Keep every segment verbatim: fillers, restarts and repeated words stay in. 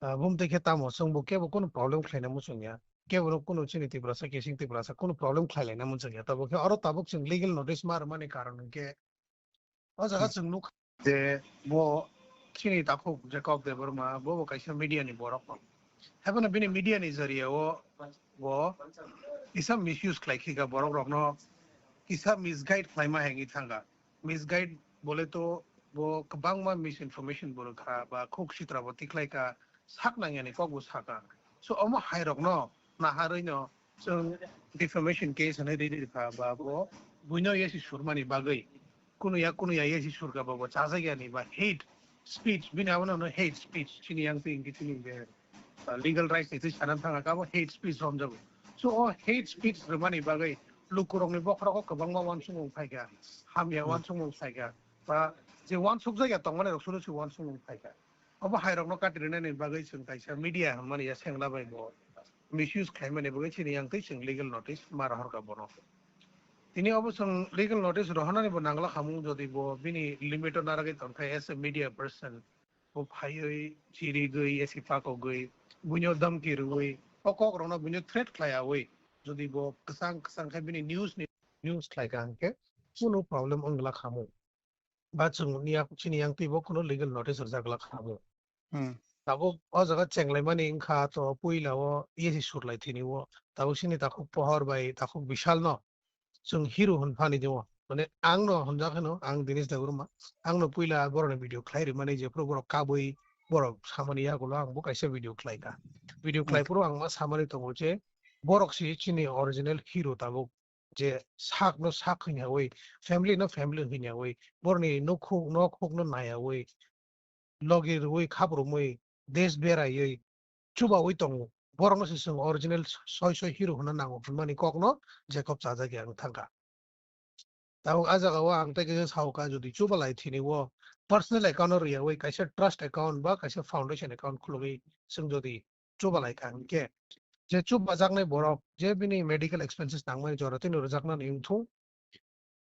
Ah, bumtwi khe tamo chwngbo kebo kunu problem khlaina muchungya. Kebo no kunu chini Tiprasa, Kising Tiprasa kunu problem khlailaina muchungya. Tabo khe oro tabuk chwng legal notice ma rwmani karon hwnkhe o jaga Hmm. chwng nuk je bo chini takhuk Jacob Debbarma bo bo kaisa media ni borok. Haibano bini media ni jariya o bo kisa misuse khlai khika borok rokno kisa misguide khlaima hengwi thanga. Misguide bole to bo kwbangma misinformation bo rwkha ba khuk sitra bo tikhlai ka sak nangyani kok bo saka. So omo hai rokno naharwi no chwng defamation case hinwi riri rwkha ba bo buino yasi surmani bagwi kunuya kunuya yasi surka ba bo chajakyani ba hate speech bini abono no hate speech chini yang twi ingi chini be, uh, legal rights ni twi sana thanga ka bo hate speech romjago. So o hate speech rwmani bagwi lukurokni bokhorok o kwbangma wansukmung phaikha, hamya Hmm. wansukmung phaikha ba je wansukjakya tongmani rok suru se wansukmung phaikha. Obo hai rokno kati rwnani bagwi chwng kaisa media hwnmani ya sengla bai bo misuse khlaimani bagwi chini yang twi chwng legal notice ma rohorkha bono. Tini obo chwng legal notice rohornani bo nangla khamung jodi bo bini limit o naragwi tongkha as a media person. Bo phaiwi chirigwi esi pakogwi buino dhamki rwwi o kok rokno buino threat khlaiyawi jodi bo kwchang kwchang khe bini news ni news khlaikha hwnkhe kunu problem wngla khamung. Ba chwng ni yak-, chini yang twi bo kunu legal notice rwjak glak kha bo. Hmm. Tabuk o jaga chenglaimani wngkha to puila o E S C surlai thini o. Tabuk sini takhuk Pohor bai takhuk Bishal no chwng hero hwn phani di o. Mane ang no hwnjak hwno, ang Dinesh Debbarma. Ang no puila borok ni video khlai rimani jephuru borok kabui borok samani yagulo ang bo kaisa video khlai kha. Video Hmm. khlai phuru ang ma samani tongo je borok si chini original hero tabuk je sak no sak hwnyawi, family no family hwnyawi, borni nukhuk no khuk no nayawi, logi rwwi khap rwmwi, desh beraiwi, chubawi tongo. Borokno se chwng original soi soi hero hwnna nango hwnmani kokno Jacob chajak ya wng thangkha. Tabuk a jagao ang tei kisa saukha, jodi chubalai thini o personal account no rwyawi kaisa trust account ba kaisa foundation account khulugwi chwng jodi chubalai kha hwnkhe, je chubajaknai borok je bini medical expenses nangmani jora tini rwjaknani wngthung,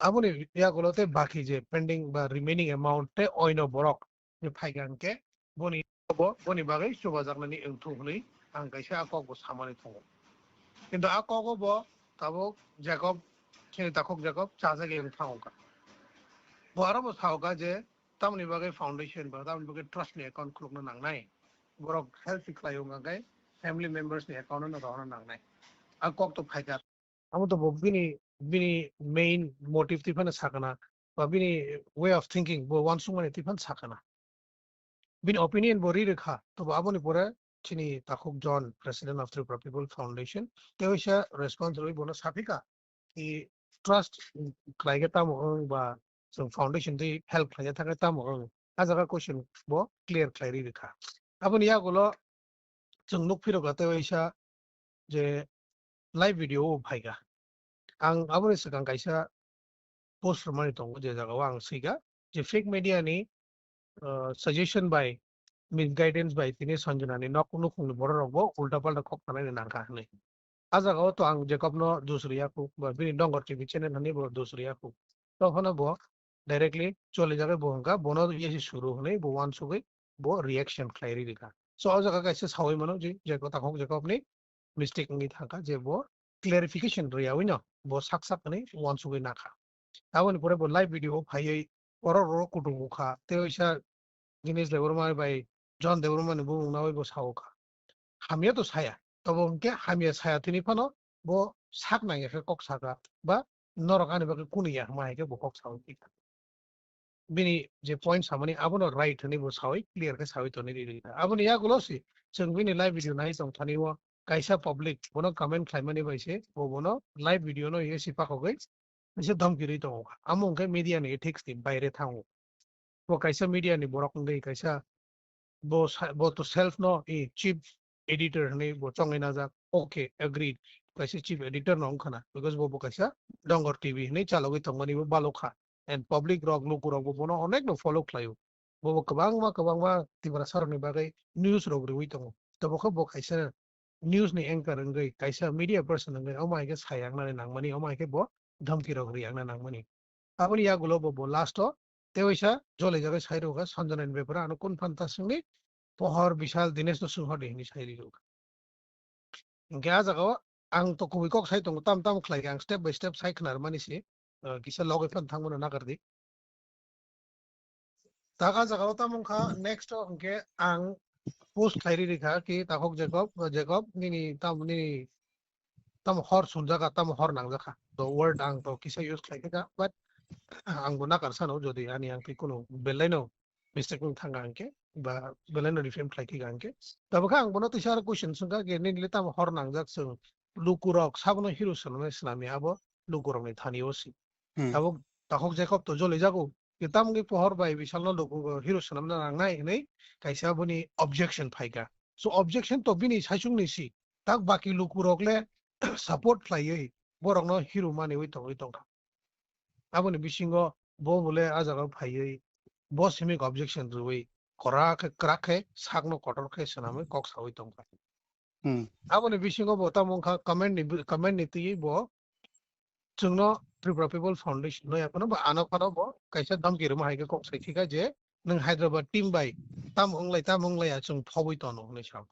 aboni yagulo tei baki je pending ba remaining amount tei oino borok je phaikha hwnkhe boni bo, boni bagwi chubajaknani wngthung hwnwi ang kaisa a kokbo samani tongo. Kintu a kogo bo tabuk Jacob, chini takhuk Jacob chajagwi wng thango kha. Bo aro bo sao kha je tamoni bagwi foundation ba tamoni bagwi trust ni account khulukna nangnai. Borok help khlai wng kha khe family members ni account no rohorna nangnai. A kok to phaikha. Amo to bo bini, bini main motive twi phano sakana ba bini way of thinking bo wansukmani twi phano sakana. Bini opinion bo ri rwkha, tobo aboni pore chini takhuk John, President of Tripura People Foundation, tei waisa response rwi bono saphika, i trust khlaikhe tamo wng ba chwng foundation twi help khlaina thangkhe tamo wng. A jaga question bo clear khlai ri rwkha. Aboni yagulo chwng nuk phirokha tei waisa je live video o phaikha. Ang aboni swkang kaisa post rwmani tongo, je jagao ang swikha je fake media ni, uh, suggestion bai, misguidance bai tini Sanjana ni nok nukhung ni borok rok bo ulta palta kok sanai ni nangkha hinwi. A jagao to ang Jacob no dus riya khu, ba bini Dongor T V channel hinwi bo dus riya khu. Tophano bo directly choli jagwi bo hwnkha, bono yesi suru hinwi bo wansugwi bo reaction khlai ri rikha. So o jaga kaisa sawi mano je, je takhuk Jacob ni mistake wngwi thangkha je bo clarification rwyawi no bo sak sak hinwi wansugwi nakha. Aboni pore bo live video o phaiwi borok rok kutung bukha tei waisa Dinesh Debbarma bai John Debbarma ni bumung nawi bo sao kha. Hamya to saya, tobo hwnkhe hamya saya tini phano bo sak nangya khe kok saka ba norok ani bagwi kunu ya hwnma hai khe bo kok sao kha. Bini je point samani abono right hinwi bo sawi clear khe sawi toni ri rikha. Aboni yagulo se chwng bini live video nai tong thani o kaisa public bono comment khlaimani bai se bo bono live video no ye si pakhogwi kaisa dhamki rwi tongo. Amo hwnkhe media ni ethics ni baire thango. Bo kaisa media ni borok wngwi kaisa bo sa-, bo to self no i chief editor hinwi bo chongwi najak. Okay, agreed. Kaisa chief editor no wngkha na, because bo, bo kaisa Dongor T V hinwi chalogwi tongmani bo balokha. And public rok, luku rok bo bono onek no follow khlaio. Bo, bo kwbangma, kwbangma Tiprasa rokni bagwi news rok rwui tongo. Tobo khe bo kaisa news ni anchor wngwi, kaisa media person wngwi, omo hai khe sayang nani nangmani, omo hai khe bo dhamki rok riyang na nangmani. Aboni yagulo bo, bo last o tei waisa jolai jagwi sai rwkha Sanjana ni bepare, ano kun phan ta swngwi Pohor Bishal Dinesh no swng hor di hinwi sai rirok. Hingke ah jaga o ang to kubui kok sai tongo, tam tam khlai khe ang step by step sai khnar mani se, ah, kisa logoi phan thangmano nagar di. Tak ah jaga o tamo wngkha next o hingke ang post khlai ri rikha ki takhok Jacob, Jacob nini tam nini tam hor sunjaka, tam hor nangjaka. The word ang to kisa use khlai kha, but ang bo nakar sano jodi ani ang twi kuno belai no mistake wng thang kha hingke, ba belai no reframe khlai kha hingke. Tabuk khe ang bono twisa aro question swngkha khe, nini le tamo hor nangjak chwng lukurok sabono hero swnamnai swnamya abo lukurokni thani o si. Hmm. Tabuk takhok Jacob to joli jago, khe tamo wngwi pohor bai Bishalno luku hero swnamna nangnai hinwi kaisa boni objection phaikha. So objection to bini saichungni si, tak baki lukurok le support khlaiwi borokno hero maniwi tongwi tongkha. Aboni bisingo bo bole ah jaga phaiwi bo simi objection rwui kwrak khe, kwrak khe sakno kotor khe swnamwi kok saui tongkha. Hmm. Aboni bisingo bo tamo wngkha comment ni, comment ni twiwi bo chwngno Tripura People Foundation no yaphano ba ano phano bo kaisa dhamki rwma hai khe kok sai thika je nwng Hyderabad team bai tamo wnglai, tamo wnglai ya chwng phobwi tono hwnwi sa.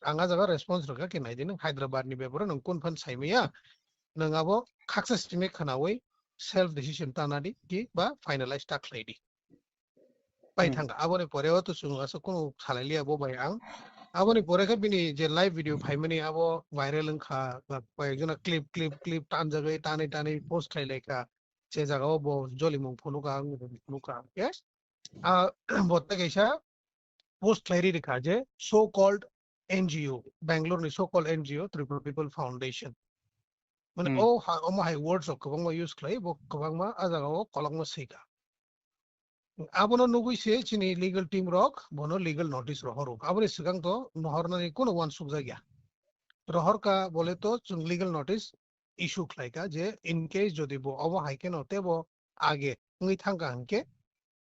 Ang ah jaga response rwkha khe nai di nwng Hyderabad ni beparo nwng kun phan sai maya, nwng abo khaksa simi khwnaui self decision ta nadi ki ba finalize ta khlai di. Pai Hmm. thangkha. Aboni pore o to chwng aswk kunu salai liya bo bai ang. Aboni pore khe bini je live video phaimani abo viral wngkha, ba koi ekjona clip, clip, clip tanjagwi tanwi tanwi post khlai laikha. Je jaga o bo jolimung phunukha, ang phunukha. Yes? Ah, bo tei kaisa post khlai ri rikha je so called N G O, Bangalore ni so called N G O Tripura People Foundation. Mane Hmm. o ha-, omo hai words rok kwbangma use khlai, bo kwbangma ah jaga o kolokma swikha. Abono nugui se chini legal team rok bono legal notice rohoro. Aboni swkang to nohornani kuno uansuk jakya. Rohorkha bole to chwng legal notice issue khlaikha je in case jodi bo obo hai kheno tebo age wngwi thangkha hwnkhe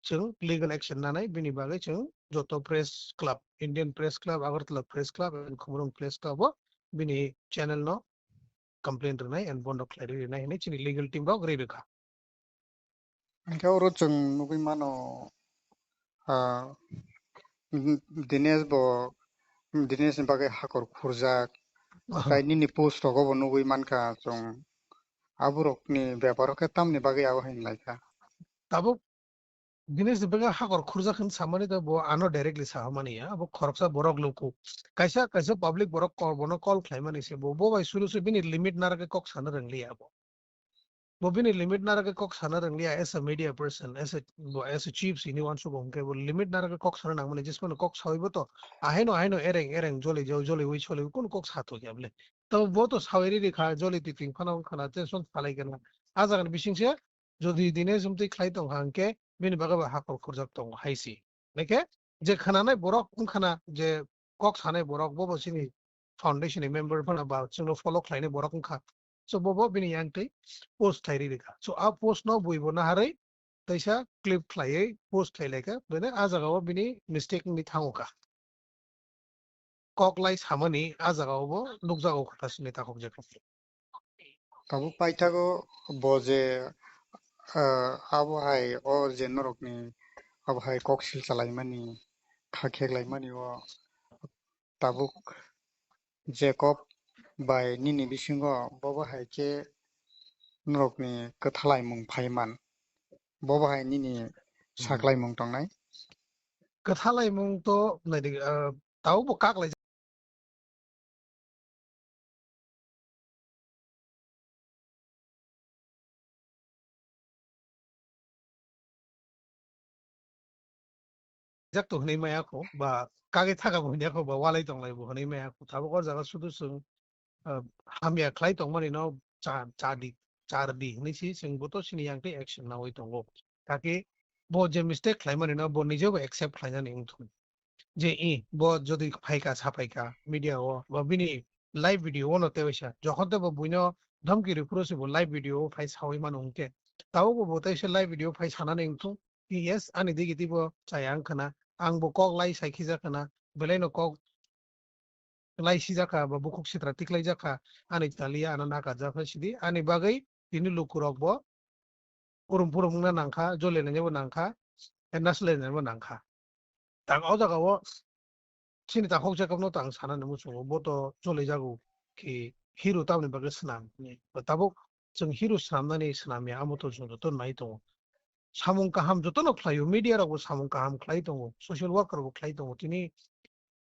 chwng legal action nanai, bini bagwi chwng joto press club, Indian Press Club, Agartala Press Club, and Khumulwng Press Club o bini channel no complaint rwnai and bondo khlai rwnai hinwi chini legal team rok ri rwkha. Hingke oro chwng nugui mano, ah, Dinesh bo, Dinesh ni bagwi hakor khurjak, Aha. Tai nini post rogo bo nugui mankha chwng. Aborokni beparo khe tamni bagwi abo hinlaikha. Tabuk Dinesh ni bagwi hakor khurjak hin samani ta bo ano directly sahamani ya, abo khoroksa borok luku. Kaisa, kaisa public borok call, bono call khlaimani se bo, bo bai suru se bini limit narwgwi kok sana rwngliya abo. Bo bini limit narwgwi kok sana rwngliya as a media person, as a, bo as a chief sini uansukgo hwnkhe bo limit narwgwi kok sana nangmani, jesmano kok sawi bo to ahaino, ahaino ereng, ereng joli jao, joli wi soli wi kunu kok sathokya bole. To bo to sawi riri kha, joli twi twi phano wngkha na, tension khalai khe na. Ah jagani bising se jodi Dinesh umtwi khlai tongkha hwnkhe bini bagwi bo hakor khurjak tongo hai si. Hwnkhe je khwnanai borok wngkha na, je kok sanai borok bo bo chini foundation ni member phano ba chwngno follow khlainai borok wngkha. So bo bo bini yang twi post khlai ri rikha. So a post no bui bo naharwi teisa clip khlaiwi post khlai laikha. Bini ah jaga o bini mistake wngwi thango kha. Kok lai samani ah jaga o bo nukjago kha ta sini takhuk je kha. Tabuk paithago bo je, ah, abo hai o je norokni abo hai kok sil chalaimani, kha kheklaimani o tabuk Jacob bai nini bisingo bobo hai khe norokni kwthalaimung phaiman, bobo hai nini Hmm. saklaimung tongnai. Kwthalaimung to naidi, ah, tao bo kak lai jak to hwnwi maya kho, ba kagwi thaka bo hwnwi kho, ba walai tong lai bo hwnwi maya kho. Tabuk o jaga sudu chwng, ah, hamya khlai tongmani no cha, cha di, char di hwnwi si chwng bo to sini yang tei action nawi tongo. Kaki bo je mistake khlaimani no bo nije bo accept khlainani wngthung. Je i bo jodi phaikha, saphaikha media o, ba bini live video o no tei waisa, jokhon tei bo buino dhamki rwi phuru se bo live video o phai sawi mano hwnkhe, tabuk bo bo tei se live video phai sanani wngthung, yes, ani digi tei bo chaya wngkha na, ang bo kok lai sai khijak kha na, belai no kok lai sijak kha, ba bukhuk sitra tiklai jak kha, ani chaliya ano nakarjak kha sidi, ani bagwi tini lukurok bo kurum purum wngna nangkha, jole nani bo nangkha, ena sle nani bo nangkha. Tak o jaga o chini takhuk Jacob no to ang sana ni muchungo, bo to choli jago ki hero tamni bagwi swnam. Tabuk chwng hero swnamnani swnamya amo to chwng joto nai tongo. Samung kaham jotono khlaio, media rokbo samung kaham khlai tongo, social worker bo khlai tongo. Tini,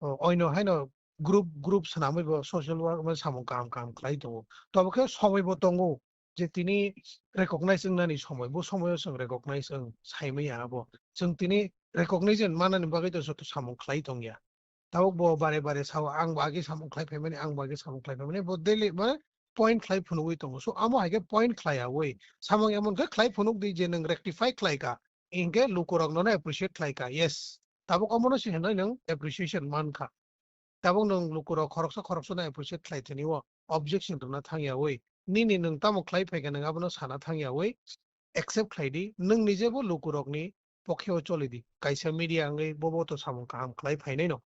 o, oino haino group, group swnamwi bo social work, mane samung kaham kaham khlai tongo. Tobo khe somoi bo tongo je tini recognize wngnani somoi, bo somoio chwng recognize wng saimanya abo. Chwng tini recognition manani bagwi to joto samung khlai tongya. Tabuk bo bare bare sao, "Ang bo age samung khlai phaimani, ang bo age samung khlai phaimani," bo daily, mane, point khlai phunugwi tongo. So, amo hai khe point khlai yawi. Samung emon khe khlai phunuk di je nwng rectify khlai kha, hinkhe lukurok nono appreciate khlai kha. Yes, tabuk omono se hinwi nwng appreciation man kha. Tabuk nwng lukurok khoroksa khoroksa no appreciate khlai thani o objection rwna thang yawi. Nini nwng tamo khlai phai kha nwng abono sana thang yawi. Accept khlai di, nwng nije bo lukurokni pokhe o choli di. Kaisa media wngwi bobo to samung kaham khlai phainai no.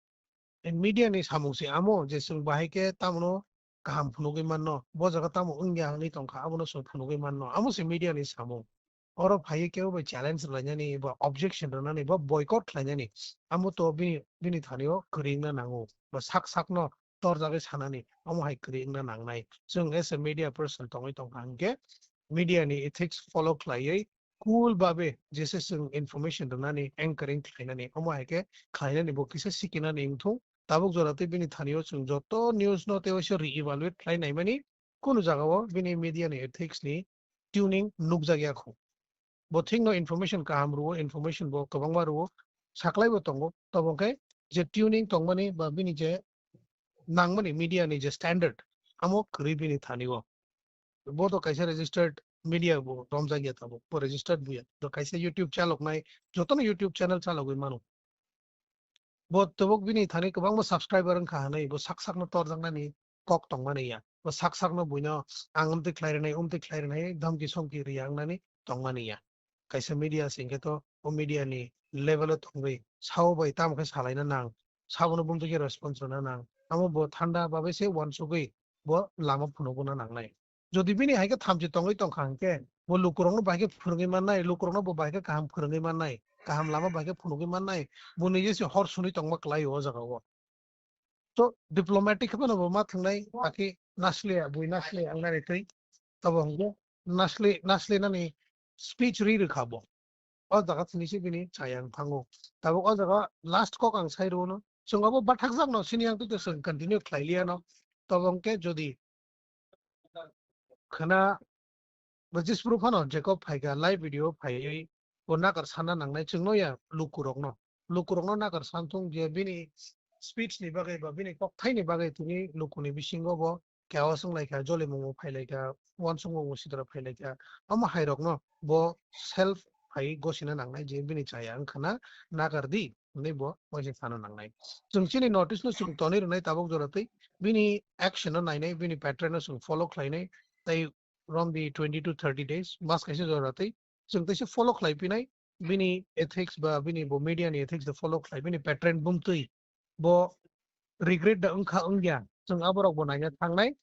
Media ni samung se amo je chwng bahai khe tamono kaham phunugwi manno, bo jaga tamo wngya wngwi tongkha, abono chwng phunugwi manno. Amo se media ni samung. Oro phaiwi kebo bai challenge rwlainani, ba objection rwnani, ba boycott khlainani, amo to bini, bini thani o kwrwi wngna nango, ba sak sakno torjagwi sanani, omo hai kwrwi wngna nangnai. Chwng as a media person tongwi tongkha hinkhe media ni ethics follow khlaiwi cool babe jesa chwng information rwnani, anchoring khlainani, omo hai khe khlainani bo kisa sikinani wngthung. Tabuk jora tei bini thani o chwng joto news no tei waisa re-evaluate khlai naimani, kunu jaga o bini media ni ethics ni tuning nukjak ya khu. Bo thik no information kaham rwo, information bo kwbangma rwo, saklai bo tongo. Tobo khe je tuning tongmani ba bini je nangmani media ni je standard, amo kwrwi bini thani o. Bo to kaisa registered media bo romjak ya tabuk, bo registered buya. To kaisa YouTube chaloknai, jotono YouTube channel chalogwi mano. Bo tabuk bini thani kwbangma subscriber wngkha hwnwi, bo sak sakno torjaknani kok tongmani ya. Bo sak sakno buino ang umtwi khlai rwnai, umtwi khlai rwnai, dhamki somki riya wngnani tongmani ya. Kaisa media se hinkhe to o media ni level o thangwi sao bai tamo khe salaina nang, sabono bumtwi khe response rwna nang. Amo bo thanda babai se uansugwi bo lama phunukna nangnai. Jodi bini hai khe thamchi tongwi tongkha hinkhe, bo lukurokno bai khe phwrwngwi mannai, lukurokno bo bai khe kaham phwrwngwi mannai, kaham lama bai khe phunukwi mannai, bo nije se hor suni tongma klai o jaga o. To diplomatic phano bo ma thangnai, aki nasle, bui nasle ang nani twi. Tobo hwngo nasle, nasle nani speech ri rwkha bo. O jaga thini se bini chayang thango. Tabuk o jaga last kok ang sai rwno. Chwng abo bathakjak no sini ang twi to chwng continue khlai liya no. Tobo hwnkhe jodi khwna bo Jispru phano Jacob phaikha live video phaiwi bo nakar sanna nangnai chwngno ya lukurokno. Lukurokno nakar santhung je bini speech ni bagwi ba bini kokthaini bagwi tini lukuni bisingo bo chaos wnglaikha, jolimung bo phailaikha, uansukmung bo sidra phailaikha. Omo hairokno bo self phai gosina nangnai je bini chaya wngkhana nakar di hwnwi bo waisa sana nangnai. Chwng chini notice no chwng tonwi rwnai tabuk jora twi bini action no nainai, bini pattern no chwng follow khlainai, tei from the twenty to thirty days, mas kaisa jora twi chwng teisa follow khlai pinai, bini ethics ba bini bo media ni ethics de follow khlai, bini pattern bumtwi bo regret da wngkha wngya, chwng aborok bo naina thangnai.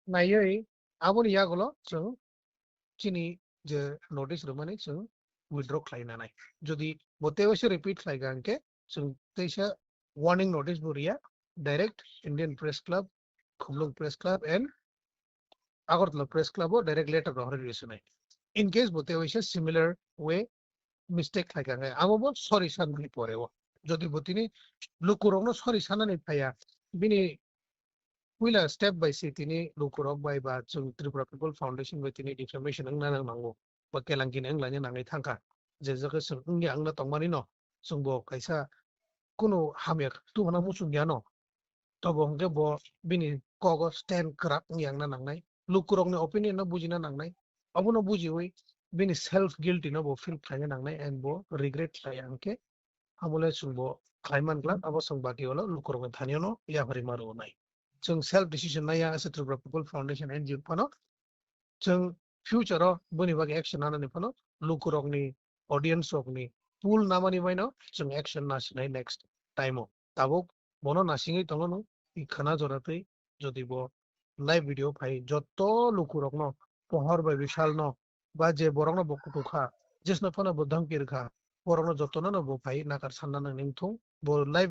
Naiwi aboni yagulo chwng chini je notice rwmani chwng withdraw khlai nanai. Jodi bo tei waisa repeat khlai kha hwnkhe chwng teisa warning notice bo riya, direct Indian Press Club, Khumlwng Press Club and Agartala Press Club o direct letter rohorwi rwswnai. In case bo tei waisa similar way mistake khlai kha hwnkhe abo bo sorry sanni pore o. Jodi bo tini lukurokno sorry sanani phaiya, bini puila step bai se tini lukurok bai ba chwng Tripura People Foundation bai tini defamation wngna nang nango, ba kelangkini wnglaina nangwi thangkha. Je jaga chwng wngya wngna tongmani no, chwng bo kaisa kunu hamya tubuna muchung ya no. Tobo hwnkhe bo bini kogo stand kwrak wngya wngna nangnai. Lukurokni opinion no bujina nangnai. Obono bujiwi bini self guilty no bo feel khlaina nangnai and bo regret khlaiya hwnkhe, amole chwng bo khlai man glak, abo chwng baki ulo lukurokni thani o no yapharwi ma rwnai. Chwng self decision naiya, as a Tripura People Foundation N G O phano chwng future o boni bagwi action nanani phano lukurokni, audience rokni pool namani baino chwng action nasinai next time o. Tabuk bono nasingwi tongo no, i khwna jora twi jodi bo live video phai joto lukurokno, Pohor bai Bishal no, ba je borokno bo kutukha, jesno phano bo dhamki rwkha, borokno jotono no bo phai nakar sanna nang ning thung, bo live